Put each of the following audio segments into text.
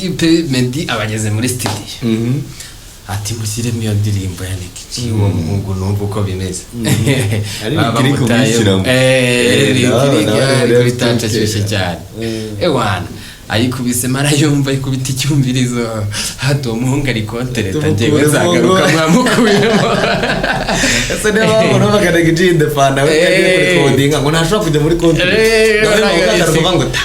Tipe Meddy abageze muri studio, ati: "Mushyiremo iyo ndirimbo ya Neg G, uwo muhungu numva uko bimeze." Ari Baba Lick bamutayemo. kuyishyiramo. Lick Nawe ari rero kuri touch afite ashyushye ubukeye. cyane. Ewana, ayikubisemo arayumva, ayikubita icyumvirizo, hati: "Uwo muhungu ari kontereta, njyewe Tumukuremo nzagaruka mwamukuyemo." Ese niba babona bakanega ijinde fana we yagiye kurikodinga ngo ntashobora kujya muri konti, nawe ngo ngo ta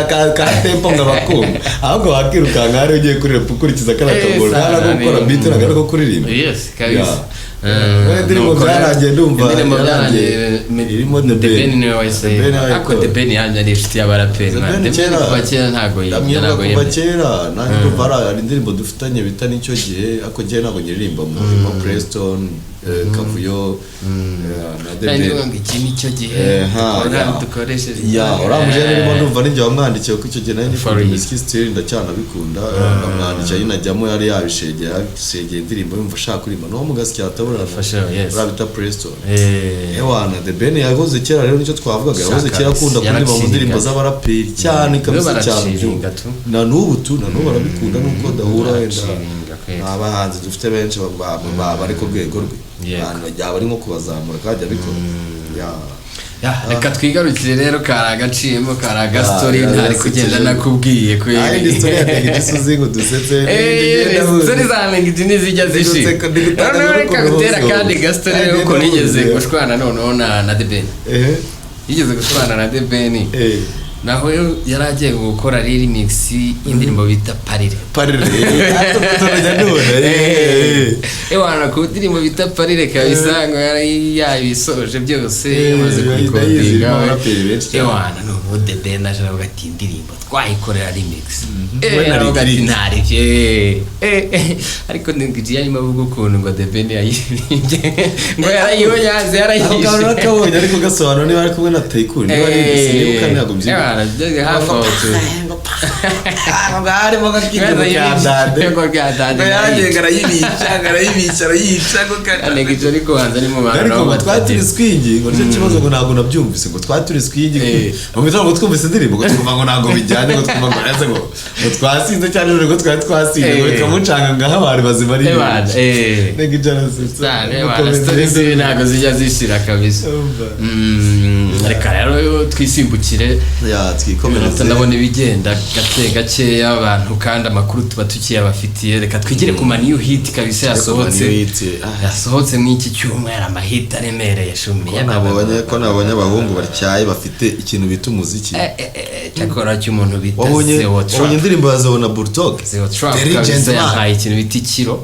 aka ka tempo ngo abakumva, ahubwo wakirukanka hari ugiye kuririmba ukurikiza kariya kaguru nta nako gukora beat, ntabwo ari ko kuririmba. Yes, kabisa. Yeah. Indirimbo Nuko rero, byarangiye ndumva indirimbo yarangiye byarangiye irimo The The Ben. Ben niwe wahise. The Ben niwe Ariko wayikoze. The Ben yanjye ari inshuti y'abaraperi, The man. Ben The Ben kera kuva kera ntabwo yibye, ndamwibuka ntabwo kuva yibye. kera. Nanjye ndumva hari indirimbo dufitanye bita "Nicyo Gihe", ariko njyewe ntabwo nyiririmba mu Preston, Kavuyo, na The Kandi Ben. ndivuga ngo iki nicyo gihe Ha, dukora dukoresheje. Ya, uriya mujene urimo ndumva ninjye wamwandikiye, kuko icyo gihe nari For ngikunda real. umuziki, still ndacyanabikunda. Ndamwandikiye nyine ajyamo, yari yabishegeye, yashegeye indirimbo, yumva ashaka kuririmba n'uwo mu Gasyata buriya. For sure, yes. Uriya bita Preston. Ewana, The Ben yahoze kera rero, nicyo twavugaga, yahoze Shaka, kera akunda kuririmba mu ndirimbo yaraciringa. z'abaraperi cyane kabisa cyane. Baraciringa Byumva. tu. Na n'ubu tu, na n'ubu arabikunda nuko adahura wenda Baraciringa kweli. nta bahanzi dufite benshi bari ku rwego rwe. Yego. Abantu yaba ari nko kubazamura kandi abikora. Ya. Ya, reka twigarukire rero, kari agaciyemo, kari agastori Ya, ya, ntari yasekeje. kugenda nakubwiye Nta yindi story ya Neg G uzi ngo dusetse? Story za Neg G ntizijya zishira. Ndi gutakaza Noneho reka urukundo gutera hose. kandi gastori Kandi rero ukuntu ndahuze. yigeze gushwana noneho na The Ben. Yigeze gushwana na The Ben, naho yari agiye gukora remix y'indirimbo bita "Parire". Parire, turajya ndubona. Ewana, ku ndirimbo bita "Parire" kabisa, ngo yari yabisoje byose, yamaze ndayizi, kurikodinga. irimo abaraperi benshi cyane. Ewana, noneho The Ben aje aravuga ati: "Indirimbo twayikorera remix." We na Aravuga ati Lick. "Ntaribyo." Ariko Neg G yarimo avuga ukuntu ngo The Ben yayiririmbye, ngo yarayibonye Ako yarayishe. kantu nakabonye, ariko gasobanura niba ari kumwe na Taikun, niba ari, sinibuka, ntabwo mbyibuka. Ewana, byari hafi aho tu. Harimo nk'akigero cya dade. Ngo bya dade. Ngo yaragiye ngo arayibica, ngo arayibica, arayica ngo Neg G ariko banza ari mu bantu ariko nabo ngo twari turi batagira. swingi, ngo nicyo kibazo, ngo ntabwo nabyumvise, ngo twari turi swingi mu gitondo, ngo twumvise indirimbo, ngo twumva ngo ntabwo bijyanye, ngo twumva ngo ese ngo twasinze cyane, ngo twari twasinze, ngo bikamucanga ngaho abantu bazima ari Ewana, benshi. Neg G arasetse. Cyane, ewana, story zibi ntabwo zijya zishira kabisa. Umva. Reka rero twisimbukire. Ya, twikomereze. Iminota ndabona ibigenda gake gakeya, abantu kandi amakuru tuba tukiyabafitiye. Reka twigire ku ma new hit kabisa yasohotse. New hit, ah. Yasohotse muri iki cyumweru, amahit aremereye shumi. Ko nabonye abahungu batyaye bafite ikintu bita umuziki. Cyakora cy'umuntu bita Wabonye Zeo wabonye Trap. indirimbo ya Zeo na Bulldog? Zeo Trap The kabisa Legend Man. yampaye ikintu bita ikiro.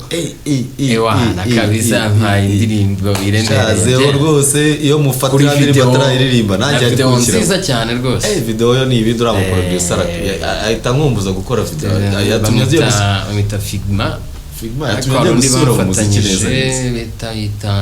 Ewana, kabisa yampaye indirimbo Sha, iremereye. Zeo rwose iyo Kuri mufatira indirimbo video atarayiririmba nanjye na ari video kunshyira. nziza cyane rwose. Video yo ni ibindi, uriya muproducer ahita nkumbuza gukora video, yatumye agiye Bamwita Figma. Figma Ariko yatumye hari agiye undi gusubira mu muziki neza neza. bafatanyije bita yita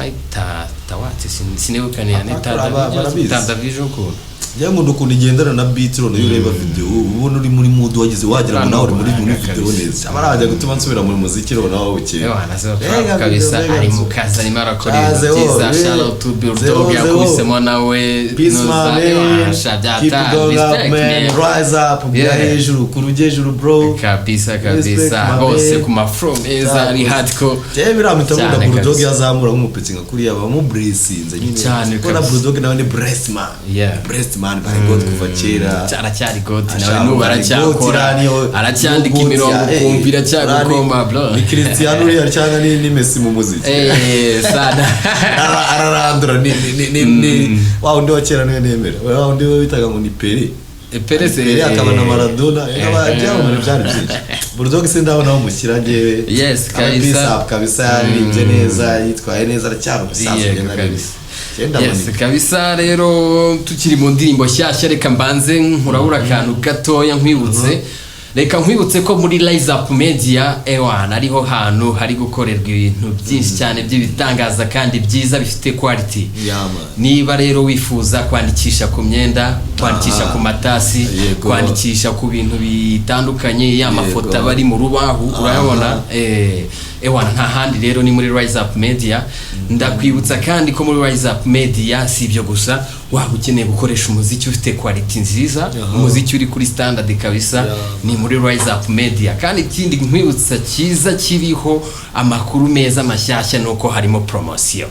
ayita tawati, sinibuka ni Barabizi. Tadavijo ukuntu. Njyewe nkunda ukuntu igendana na beat. Noneho iyo ureba video ubona uri muri mood, wagize wagira ngo nawe uri muri video Kabisa. neza, aba arajya gutuma nsubira muri muziki noneho bukeye. Ewana, Zeo Mbega Trap kabisa video, mbega ari mu nzu. kazi, arimo arakora Ah, ibintu Zeo, byiza. Shout out to Bulldog Zeo, yakubisemo nawe. Peace Nuza, man, ewana, sha keep byata it going up respect man, man. rise up, bya hejuru, kurujya hejuru bro. Kabisa Respect, kabisa, my hose man. ku ma flow meza ari hardcore. Njyewe biriya mpita nkunda Cyane Bulldog kabisa. yazamura nk'umupetsi nka kuriya, bamuburesinze nyine. Cyane Kuko na kabisa. Bulldog nawe ni blessed man. Blessed man by God kuva kera. Aracyari GOAT nawe. Ashaka N'ubu GOAT, aracyakora, aracyandika niyo imirongo GOAT ukumva iracyagukoma bro. Ni Cristiano uriya cyangwa ni Messi mu muziki. Sana. Ararandura ni wa wundi wa kera niwe nemera, wa wundi we bitaga ngo ni Pele. Pele se. Pele akaba na Maradona, ibyamamare byari byinshi. Bulldog se ndabona aho mushyira njyewe. Yes, Aba kabisa. peace up kabisa, yaririmbye neza, yitwaye neza, aracyari umusaza Yego, ugenda kabisa. neza. Genda Yes, manika. kabisa. Rero tukiri mu ndirimbo nshyashya, reka mbanze nkurabura akantu gatoya nkwibutse. Reka nkwibutse ko muri Rise Up Media, ewana, ariho hantu hari gukorerwa ibintu byinshi cyane by'ibitangaza kandi byiza bifite quality. Yeah, man. Niba rero wifuza kwandikisha ku myenda, kwandikisha ku matasi, kwandikisha ku bintu bitandukanye, ya mafoto aba ari mu rubaho, urayabona. Ewana, nta handi rero ni muri Rise Up Media. Ndakwibutsa kandi ko muri Rise Up Media si ibyo gusa, waba ukeneye gukoresha umuziki ufite quality nziza, umuziki uri kuri standard kabisa, ni muri Rise Up Media. Kandi ikindi nkwibutsa cyiza kiriho, amakuru meza mashyashya, ni uko harimo promosiyo.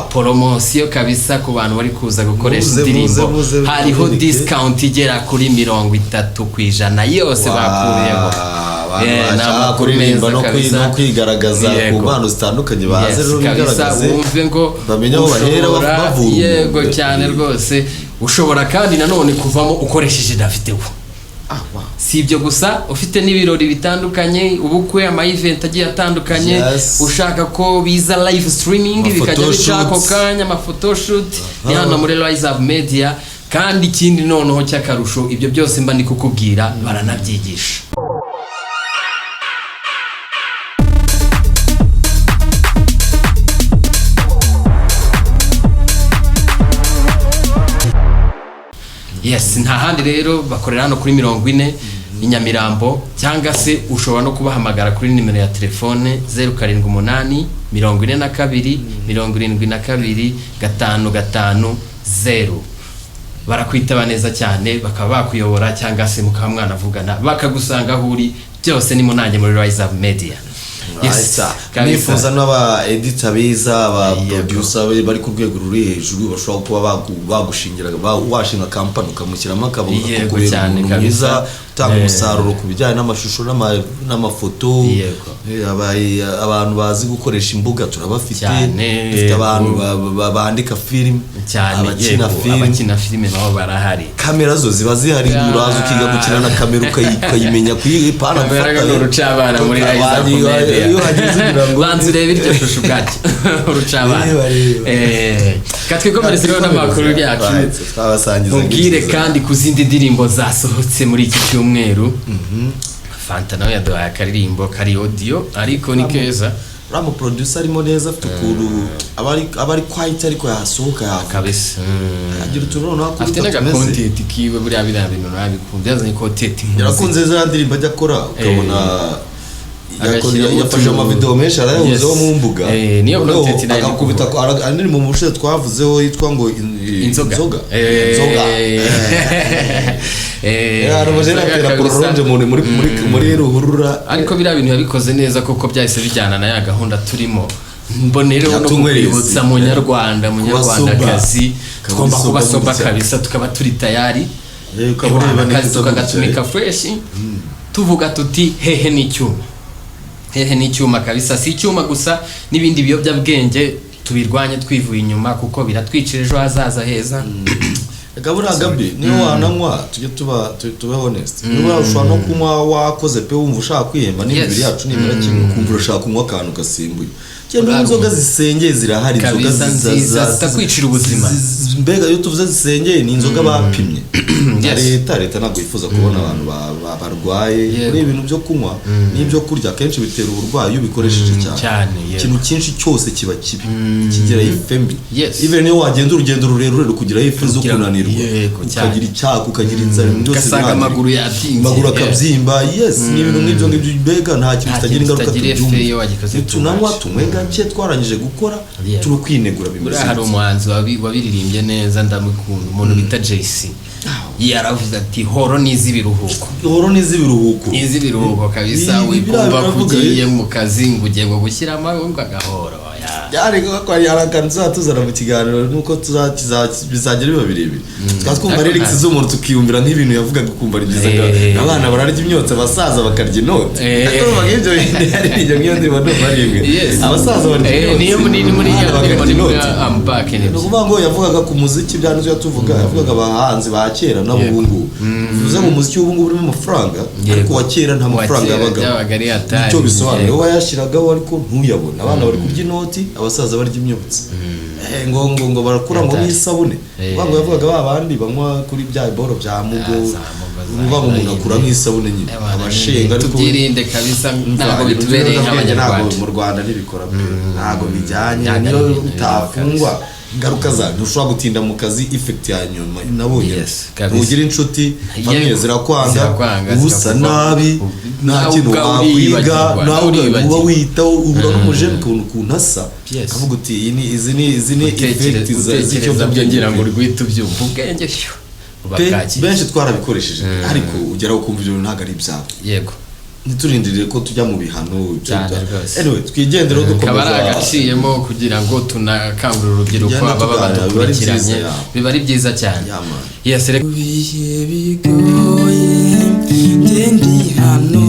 Poromosiyo kabisa ku bantu bari kuza gukoresha Muze, indirimbo. muze, muze, Hariho muze. discount igera kuri 30% yose bakuyeho. Abantu Ni bashaka amakuru kuririmba meza kabisa. no kwigaragaza ku mpano zitandukanye, baze Yes, rero kabisa, bigaragaze, wumve ngo bamenye aho bahera ushobora- bavura yego umuntu. cyane rwose. Ushobora kandi nanone kuvamo ukoresheje na videwo. Si ibyo gusa, ufite n'ibirori bitandukanye, ubukwe, ama event agiye atandukanye, ushaka ko biza live streaming, Ama bikajya bica ako photoshoots. kanya, ama photoshoot, ni hano muri Rise Up Media. Kandi ikindi noneho cy'akarusho, ibyo byose mba ndi kukubwira baranabyigisha. Yes, nta handi rero, bakorera hano kuri 40 i Nyamirambo, cyangwa se ushobora no kubahamagara kuri nimero ya telefone 0784272550. Barakwitaba neza cyane, bakaba bakuyobora cyangwa se mukaba mwanavugana bakagusanga aho uri. Byose ni munange muri Rise Up Media. Yes, kabisa. Nifuza n'aba editor beza, aba producer bari ku rwego ruri hejuru, bashobora kuba bagushingira, washinga kampani ukamushyiramo akaboko, akakubera umuntu mwiza utanga umusaruro ku bijyanye n'amashusho n'amafoto. Abantu bazi gukoresha imbuga turabafite. Dufite abantu bandika filime, abakina filime. Abakina filime nabo barahari. Kamera zo ziba zihari, uraza ukiga gukina na kamera, ukayimenya kuyipana. Kamera ni urucabana muri Rise Up Media. Iyo hageze ugira ngo Banza urebe iryo shusho ubwacyo, urucabana. Reba, reba. Katwikomereze rero n'amakuru yacu. Right, twabasangiza Mubwire nk'izi. kandi ku zindi ndirimbo zasohotse muri iki cyumweru. Fanta nawe yaduhaye akaririmbo kari audio, ariko ni keza. Uriya mu producer arimo neza, afite ukuntu aba ari quiet, ariko yasohoka yavuga agira utuntu noneho Afite akubita n'aga tumeze. content kiwe. Buriya biriya bintu nabikunda, yazanye content nk'umuziki. Yarakunze ziriya ndirimbo ajya akora, ukabona Agashyiramo yafashe amavideo menshi arayahuzeho mu mbuga. Niyo Noneho content nayo ndi agakubita kuvuga. andi ndirimbo mu bushize twavuzeho yitwa ngo Inzoga. Inzoga. Inzoga. Hari umujene Inzoga atera kabisa. pororonje muri ruhurura. Ariko biriya bintu yabikoze neza kuko byahise bijyana na ya gahunda turimo. Mbonereho no Yatunywereye kukwibutsa, isi. munyarwanda, munyarwandakazi, Kuba tugomba soba kuba soba gutya. kabisa, tukaba turi tayari. Ukaba ureba Ewana, akazi neza tukagatumika gutya. fresh, tuvuga tuti hehe n'icyuma, hehe n'icyuma kabisa. Si icyuma gusa, n'ibindi biyobyabwenge tubirwanye twivuye inyuma, kuko biratwicira ejo hazaza heza. Reka buriya Gabi, niyo wananywa, tujye tuba tube honest, niba ushobora no kunywa wakoze pe, wumva ushaka kwihemba n'imibiri yacu nimera kimwe, ukumva urashaka kunywa akantu gasembuye, genda unywe inzoga zisengeye, zirahari inzoga Kabisa, nziza, zitakwicira ubuzima. Mbega iyo tuvuze zisengeye, ni inzoga bapimye na leta. Leta ntabwo yifuza kubona abantu barwaye. Muri ibintu byo kunywa n'ibyo kurya akenshi bitera uburwayi iyo ubikoresheje cyane. Cyane, yego. Ikintu cyinshi cyose kiba kibi, kigeraho ife mbi. Even iyo wagenda urugendo rurerure rukugiraho ife zo kunanirwa, ukagira icyaka, ukagira inzara, ibintu byose Ugasanga birangirika. amaguru yabyimbye. Amaguru akabyimba, yes, ni ibintu nk'ibyo ngibyo. Mbega nta kintu Nta kitagira kintu ingaruka, kitagira ife tubyumve. iyo wagikoze too Nitunanywa much. tunywe gake, twarangije gukora, turi kwinegura bimeze Buriya hari bityo. umuhanzi wabiririmbye neza, ndamukunda, umuntu bita JC, yaravuze ati horo n'iz'ibiruhuko. Horo n'iz'ibiruhuko. N'iz'ibiruhuko kabisa. Biriya Wikumva ko biravuga, ugiye mu kazi ngo ugiye ngo gushyiramo ahubwo agahoro ya. Byari ko hari akantu tuzatuzana mu kiganiro, nuko bizagera biba birebire, tukaba twumva Ariko lyrics z'umuntu, tukiyumvira nk'ibintu yavugaga, ukumva ari byiza. Abana bararya imyotsi, abasaza bakarya inoti. Urumva nk'ibyo bintu yaririmbye nk'iyo ndirimbo, ndumva ari imwe. Abasaza barya imyotsi, Niyo muri abana iyo bakarya ndirimbo, ni muri inoti. I'm back Ni nibyo. ukuvuga ngo yavugaga ku muziki, bya nibyo tuvuga, yavugaga abahanzi ba kera n'abo ubu ngubu. Bivuze ngo umuziki w'ubu ngubu urimo amafaranga, ariko uwa kera nta Uwa mafaranga kera yabagamo. byabaga ari hatari. Nicyo bisobanuye, wowe wayashyiragaho ariko ntuyabone. Abana bari kurya inoti, abasaza barya imyotsi. Ngo barakura ngo Hatari. nk'isabune. Uvuga ngo yavugaga ba bandi banywa kuri bya boro bya mugo. Ah, za mugo, za Uvuga ngo umuntu heroine. akura nk'isabune nyine, Abana abashenga, ariko tubyirinde kabisa, ntabwo ibintu bitubereye by'ibiyobyabwenge ntabwo nk'abanyarwanda. mu Rwanda ntibikora pe, ntabwo bijyanye. Ntabwo Niyo ari ibintu utafungwa, Ingaruka zayo, ntushobora gutinda mu kazi. Effect ya nyuma nabonye, Yes, kabisa. ntugira inshuti, famille zirakwanga, Zirakwanga, uba usa zirakuvaho. nabi, nta Nawe kintu ubwawe wakwiga, uriyibagirwa, nawe nawe ubwawe uba uriyibagirwa. wiyitaho, uhura n'umujene ukuntu asa, Yes. avuga uti iyi ni izi ni izi ni effect Utekereza byo ngira ngo urwite ubyumva ubwenge shyo buba bwagiye. Benshi twarabikoresheje, ariko ugeraho ukumva ibyo bintu ntabwo ari ibyawe. Ntiturindire ko tujya mu bihano. Cyane rwose. Anyway, twigendere Kaba ari dukomeza. agaciyemo kugira ngo tunakangurire urubyiruko Tugenda baba tuganira, biba ari badukurikiranye. byiza, yeah. Biba ari byiza cyane. Yeah, man. Yes, reka. Bihe bigoye, njye ndi hano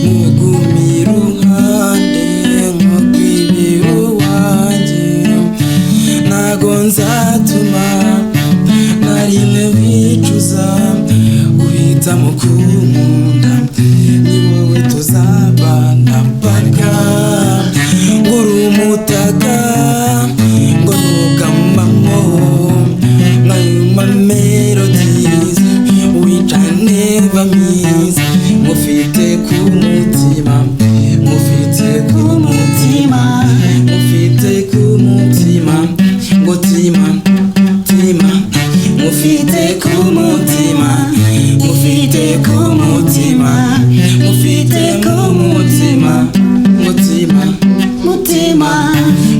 mugumi iruhande nko uwanjye, ntago nzatuma na rimwe wicuza guhitamo kunkunda. Ni wowe tuzabana paka, ngo uri umutaka ngo nugamamo nkayuma melodies which I never miss. Mufite ku mutima, mufite ku mutima, mufite ku mutima, ngo tima tima, mufite ku mutima, mufite ku mutima, mufite ku mutima, mutima mutima.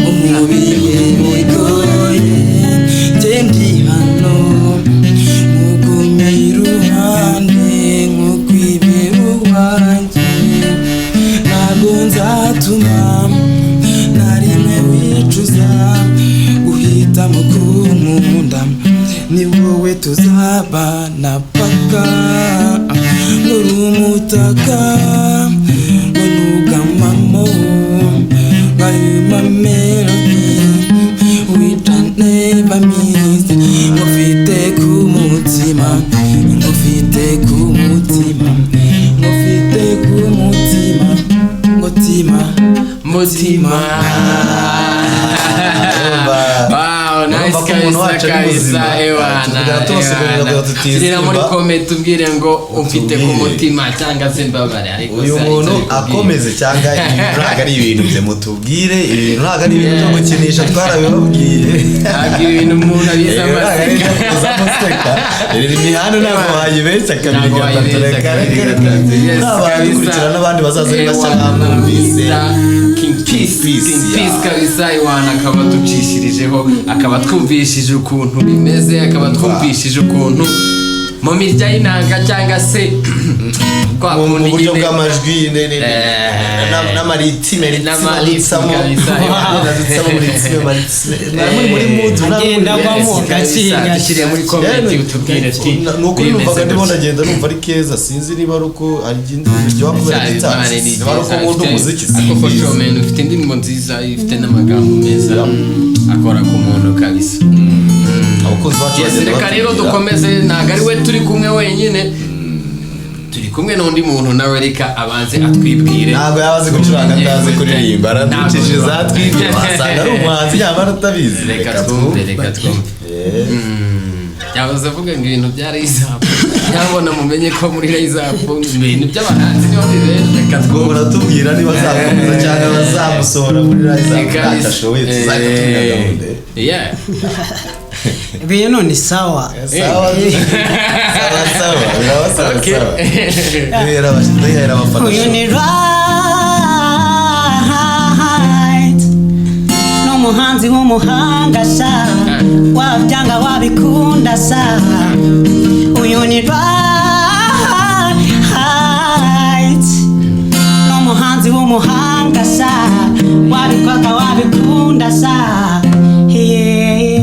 Mu bihe bigoye, njye ndi hano mugumi iruhande nkukwibera uwanjye, ntabwo nzatuma na rimwe wicuza guhitamo kunkunda. Ni wowe tuzabana paka, uri umutaka ngo nugamamo nkayuma melody which I never miss. Ngufite ku mutima, ngufite ku mutima, ngufite ku mutima, mutima. Mutima. Wow, nice. Urumva ko umuntu Kabisa wacu ari kabisa. muzima. Ewana. Tuvuga tubasobanurira Ewana. kugira tutizimba. Shyira muri comment tubwire ngo umfite ku Utubwire. mutima cyangwa se mbabare, ariko Uyu se hari muntu icyo bikubwiye. akomeze cyangwa ibi ntabwo ari ibintu bye, mutubwire. Ibi bintu ntabwo ari ibintu byo gukinisha, twarabibabwiye. Ntabwo ibintu umuntu abiza Ibi ntabwo ari ibyo amaseka. kuza amaseka. Iyi mihanda ntabwo wayibeshya kabiri Ntabwo gatatu. wayibeshya Reka kabiri reka. gatatu. Yes, N'abadukurikira kabisa. n'abandi bazaza ari bashya Ewana, mwumvise. King Peace, Peace, King yeah. Peace kabisa. Iwana akaba aducishirijeho, akaba twumvishije ukuntu bimeze, akaba twumvishije ukuntu mu mirya y'inanga cyangwa se kwa mu kundi buryo nyine bw'amajwi n'amaritime N'amaritime dutsamo kabisa. dutsamo muri ritime maritime muri mood. Agenda agwamo. Yes, kabisa. Gake, Dushyire muri comment utubwire ati Ni ukuri bimeze numvaga ndimo gutya. ndagenda numva ari keza. Sinzi niba ari uko ari iryoha kubera Cyane, gitari, Imana ni niba ari uko nziza, nkunda umuziki, ariko for simbizi. sure, man, ufite indirimbo nziza ifite n'amagambo meza akora ku muntu kabisa. Abakunzi bacu Yes, bagenda reka rero batubwira. dukomeze. Ntabwo ari we turi kumwe wenyine, turi kumwe n'undi muntu nawe, reka abanze atwibwire. Ntabwo yaba azi gucuranga atazi kuririmba, araducishije atwibwira, wasanga ari umuhanzi yaba utabizi. Reka twumve, reka twumve. Yahoze avuga ngo ibintu bya Rise Up, nyabona mumenye ko muri Rise Up ibintu by'abahanzi niho bibera. Reka Ubwo twumve. muratubwira niba azakomeza cyangwa bazamusohora muri Rise Up Kabisa. ntacyo ashoboye, tuzajya tumenya gahunda. Yeah. Ibintu ni sawa. Sawa sawa sawa, biraba sawa. Okay. Sawa. Duhera abafana. Uyu ni right n'umuhanzi w'umuhanga sha, wabyanga wabikunda sha. Uyu ni right n'umuhanzi w'umuhanga sha, wabikoka wabikunda sha, yeah.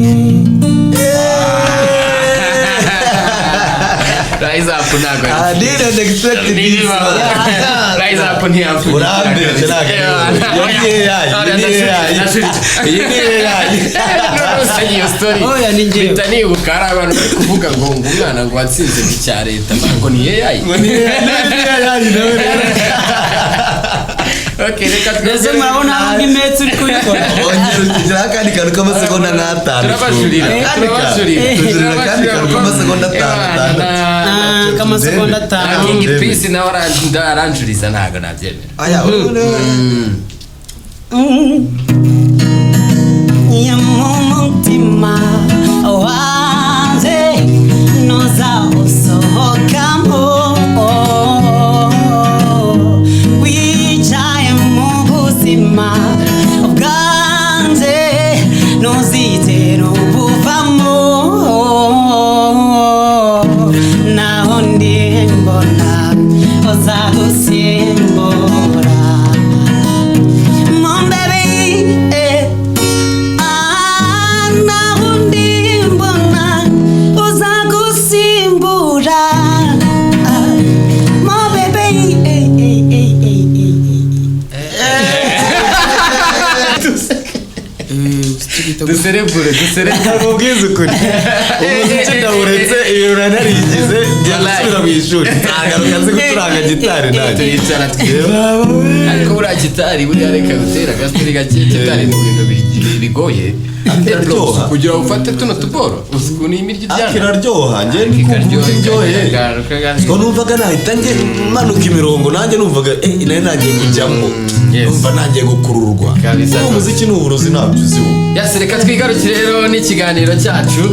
Rise Up ntabwo I didn't expect this. Rise Up ntiyapfuye. Urambeshye, ntabwo ari wowe. Iyi ni AI, iyi ni AI. Iyi ni AI. Iyo story Oya, ni njyewe. mpita nibuka hari abantu bari kuvuga ngo umwana ngo watsinze icya leta ngo ni AI. Ngo ni AI, ni AI nawe rero. Okay, reka Mbese twongere. murabona aho nk'imetsi uri kubikora. Ongera ukigira akandi kantu k'amasegonda nk'atanu. Turabajurira. Akandi kantu. Turabajurira. Tujurira akandi kantu k'amasegonda atanu, atandatu. Ah, k'amasegonda atanu. Na King Peace nawe aranjuriza, ntabwo nabyemera. Aya, ubu Mm. Mu mutima wanjye ntuzawusohokamo. Wicaye mu buzima bwanjye, ntuzigera ubuvamo. Naho ndi mbona uzagusimbura. Mon bébé, eh, ah, naho ndi mbona uzagusimbura. Ah, mon bébé, eh, eh, eh, eh, eh, eh. Duserebure, duserebure. Mubwize ukuri, umuziki ndawuretse, ibintu nari narigize, ngiye gusubira mu ishuri, nzagaruka nzi gucuranga gitari nanjye. Turicara twiba, ariko buriya gitari, buriya reka gutera agasiteri gake, gitari ni ibintu bigoye. Iraryoha. Kugira ngo ufate tuno tuboro, uzi ukuntu iyi miryo iryana. Kiraryoha, njye ndi kumva Ikaryoha, uryoheye. ikagira. Ngo numvaga nahita njye manuka imirongo, nanjye numvaga nari nagiye kujyamo. Numva nangiye gukururwa. Kabisa. Uwo muziki ni uburozi, ntabyo uziho. Yes, reka twigarukire rero n'ikiganiro cyacu.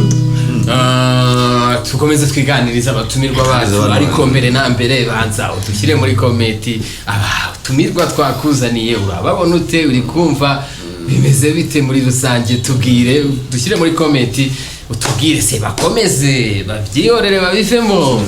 Ah, tukomeze twiganiriza abatumirwa bacu, ariko mbere na mbere banza udushyire muri comment, abatumirwa twakuzaniye urababona ute? Uri kumva bimeze bite muri rusange? Tubwire, dushyire muri comment, utubwire se bakomeze, babyihorere, babivemo,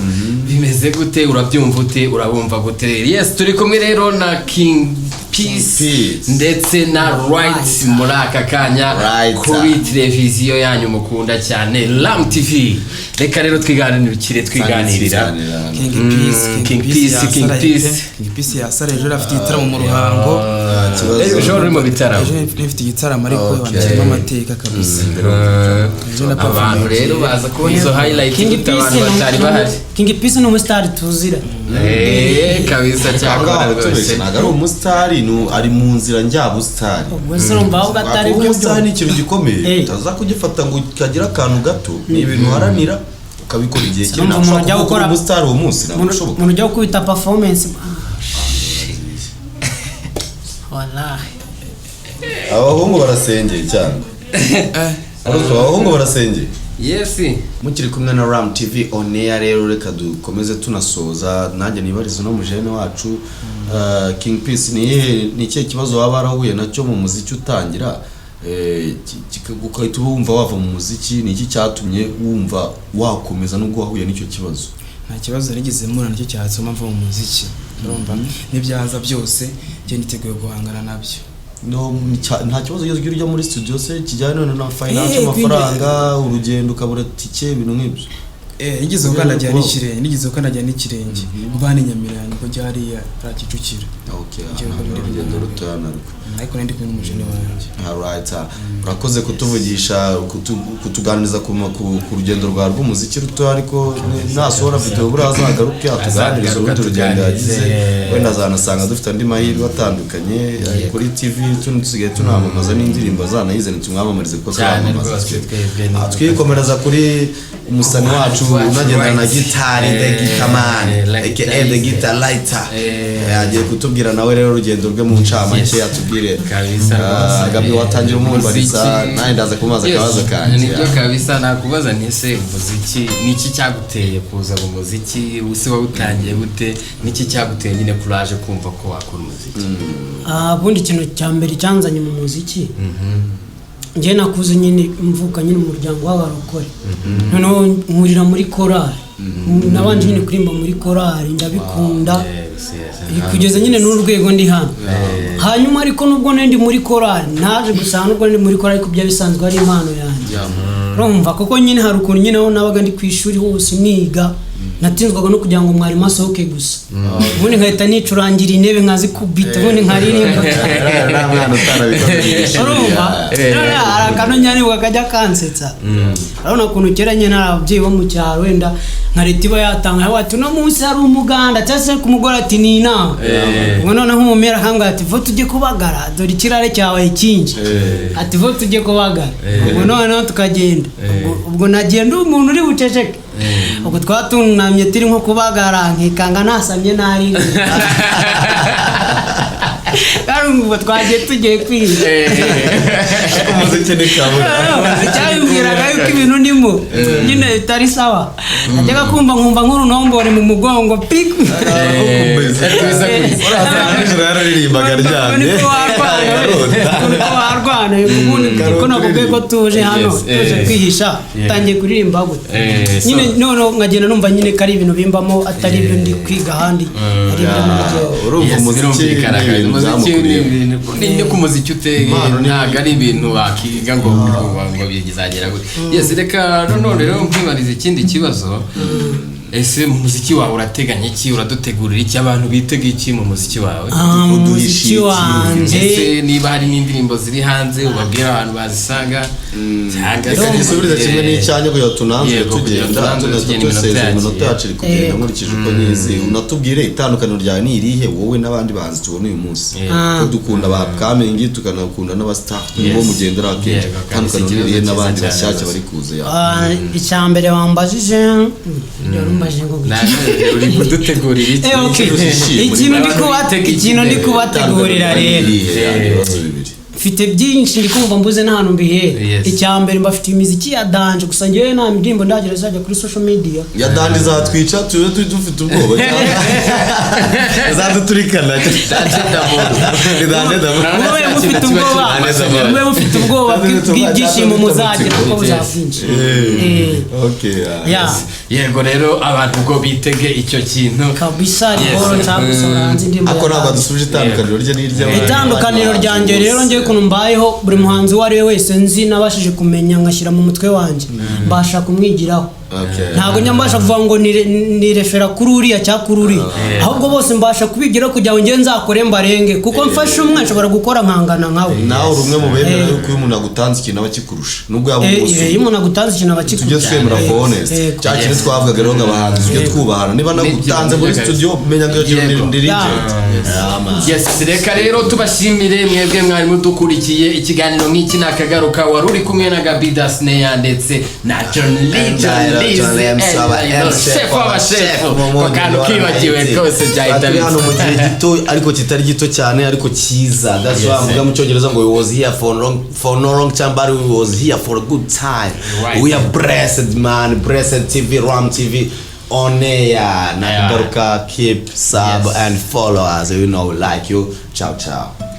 bimeze gute? Urabyumva ute? Urabumva gute? Yes, turi kumwe rero na King Peace Peace. ndetse na Right muri aka kanya Right. kuri televiziyo yanyu mukunda cyane, Ram TV. Reka rero twiganirire, twiganirira. King Peace. King Peace, King yasaraye pe. Peace. King Peace yasaraye ejo, afite igitaramo mu Ruhango. Ejo uri mu bitaramo? Ejo nifite igitaramo, ariko bandikiramo amateka kabisa. Ejo na Abantu performance. rero baza kubona izo highlight King gute Peace abantu batari bahari? King Peace ni umusitari tuzira. Kabisa, cyakora Ahangaha rwose. tubeshye, ntabwo ari umusitari, ari mu nzira njyabusitari. Ubwo se urumva ahubwo atari Kuba byo? umusitari ni ikintu gikomeye, utaza kugifata ngo kagire akantu gato. Ni ibintu uharanira, ukabikora igihe kinini. Urumva Ntabwo umuntu ujya ushobora kuba gukora- umusitari uwo munsi, ntabwo Umuntu bishoboka. umuntu ujya gukubita performance, wallahi. Abahungu barasengeye cyane. Ariko abahungu barasengeye. Yes. Mukiri kumwe na Ram TV on air. Rero reka dukomeze tunasoza, nanjye nibarize uno mujene wacu, King Peace, ni ni ikihe kibazo waba warahuye nacyo mu muziki utangira, ugahita wumva wava mu muziki? Ni iki cyatumye wumva wakomeza nubwo wahuye n'icyo kibazo? Nta kibazo nigeze mpura nacyo cyatuma mva mu muziki. Urumva, n'ibyaza byose njye niteguye guhangana nabyo. No, nta kibazo ugeze ujya muri studio se kijyanye none na finance, amafaranga, urugendo ukabura tike, ibintu nk'ibyo? Nigeze gukandagira n'ikirenge, nigeze gukandagira n'ikirenge mvana i Nyamirambo njya hariya hariya Kicukiro. Okay, Ngiye ntabwo gukora ari urugendo indirimbo. rutoya narwo. Ariko nari ndi kumwe n'umujene wanjye. Alright, urakoze kutuvugisha, kutuganiriza ku rugendo rwawe rw'umuziki ruto, ariko nasohora video buriya azagaruke atuganirize Azagaruka urundi rugendo atuganirize. yagize. Wenda azanasanga dufite andi mahirwe atandukanye kuri TV, tusigaye tunamamaza n'indirimbo, azanayizane tumwamamarize kuko Cyane turamamaza rwose, twe. twebwe Twikomereza kuri umusani wacu Wacu, unagendana na right. gitari, the guitar man, like aka the guitar lighter. Agiye kutubwira nawe rero urugendo rwe mu ncamake, atubwire. Kabisa rwose. Gabi, watangira umumbariza, Umuziki. nanjye ndaza kumubaza Yes, akabazo kanjye. Nibyo kabisa, nakubaza nti ese umuziki ni iki cyaguteye kuza mu muziki? Ese wawutangiye gute? Niki cyaguteye nyine kuraje kumva ko wakora umuziki? Ah, ubundi ikintu cya mbere cyanzanye mu muziki, njye nakuze nyine mvuka nyine mu muryango w'abarokore, noneho nkurira muri korali. Nabanje nyine kuririmba muri korali, ndabikunda. Yes. Kugeza nyine n'urwego ndi hano. Hanyuma ariko nubwo nari ndi muri korali, naje gusanga nubwo ndi muri korali, ariko byari bisanzwe ari impano yanjye. Urumva, kuko nyine hari ukuntu nyine aho nabaga ndi ku ishuri hose niga, natinzwaga no kugira ngo mwarimu asohoke gusa, ubundi nkahita nicurangira intebe, nkazikubita, ubundi nkaririmba. Nta mwana utarabikoze mu ishuri. Urumva, none hari akantu nyanibuka kajya kansetsa. Urabona ukuntu kera nyine hari ababyeyi bo mu cyaro, wenda nka leta iba yatanga aho ati uno munsi hari umuganda, cyangwa se ku mugore ati ni inama. Ubwo noneho umumera akambwira ati: "Vo tujye kubagara, dore ikirare cyawe cyinshi." Ati: "Vo tujye kubagara." Ubwo noneho tukagenda. Ubwo nagenda umuntu uri buceceke, ubwo twatunamye turi nko kubagara, nkikanga nasamye nari. Kandi twagiye tugiye kwiga. Ariko umuziki ni kabura. Cyabibwiraga yuko ibintu ndimo nyine bitari sawa. Najyaga kumva nkumva nk'urunombore mu mugongo pik. Nijoro yararirimbaga aryamye. Niko warwana, niko warwana. Ubundi ko nakubwiye ko tuje hano, tuje kwihisha, utangiye kuririmba gute? Nyine noneho nkagenda numva nyine ko ari ibintu bimbamo, atari ibyo ndi kwiga ahandi, ari ibyo muri jyewe. Urumva, Yes, umuziki birumvikana ni kandi ibintu umuziki ni byamukuriyemo. ibintu, ni ku muziki uteye. Impano ni- Ntabwo ari ibintu wakiga ngo bizagera gute. Yes, reka none rero nkwibariza ikindi kibazo. Ese mu muziki wawe urateganya iki? Uradutegurira iki? Abantu bitega iki mu muziki wawe? Ah, mu Uduhishe muziki iki? wanjye? Ndetse niba hari n'indirimbo ziri hanze, ubabwira abantu bazisanga cyangwa Reka gisubirize kimwe n'icyanjye kugira ngo tunanzure. Yego, kugira ngo Tugenda tunanzure, tugenda, iminota dusezera. yagiye. Iminota yacu iri kugenda. Nkurikije uko nyizi, unatubwire itandukaniro ryawe ni irihe, wowe n'abandi bahanzi tubona uyu munsi, ko dukunda ba upcoming, tukanakunda n'aba star nibo mugendera akenshi. Yego, kandi Itandukaniro ni si irihe ikibazo n'abandi cyiza cyane bashyashya rwose. bari kuza ya? Ah, icya mbere wambajije, wari umbajije ngo Nawe uri kudutegurira iki? Okay. Ikintu Ikintu ndi Abantu kuba bitega iki ikintu ndi mbere? kubategurira Itandukaniro rero, ni irihe? Ya, ibibazo bibiri. Mfite byinshi, ndi kumva mbuze n'ahantu mbihera. Icya mbere, mbafitiye imiziki ya danger, gusa njyewe nta ndirimbo ndagira izajya kuri social media. Ya danger izatwica, tube turi dufite ubwoba izaduturikana. Danger d'amour. Ni danger d'amour. Mube mufite ubwoba, mube mufite ubwoba bw'ibyishimo muzagira kuko buzaba bwinshi. Okay, yeah. Yeah. Yego rero, abantu ubwo bitege icyo kintu. Kabisa, riboro nshaka gusohora hanze indirimbo Ako ya ntabwo danger. adusubije itandukaniro rye n'iry'abandi. Itandukaniro ryanjye rero, njyewe ukuntu mbayeho, buri muhanzi uwo ari we wese nzi nabashije kumenya ngashyira mu mutwe wanjye, mbasha kumwigiraho. Ntabwo njya mbasha kuvuga ngo nirefera kuri uriya cyangwa kuri uriya, ahubwo bose mbasha kubigiraho kugira ngo njye nzakore mbarenge, kuko mfashe umwe nshobora gukora nkangana nkawe. Nawe uri umwe mu bemera yuko iyo umuntu agutanze ikintu aba akikurusha, nubwo yaba umusore. Iyo umuntu agutanze ikintu aba Tujye akikurusha. twemera for honest. Cya kintu twavugaga rero ngo abahanzi tujye twubahana. Niba nagutanze muri studio, menya ngo iyo ndi legend. Yeah, man. Yes, reka rero tubashimire mwebwe mwari mudukurikiye. Ikiganiro nk'iki nakagaruka. Wari uri kumwe na Gabi Dasneya ndetse na John Lee, John Lee, chef w'abashefu. Ako kantu kibagiwe rwose byahita Turi hano mu bisa. gihe gito ariko kitari gito cyane, ariko cyiza. That's why mvuga mu Cyongereza ngo we was here for no long time, but we was here for a good time. We are blessed, man. Blessed TV, Ram TV on air. Nakagaruka. Keep sub and follow us. We know we like you. Ciao ciao.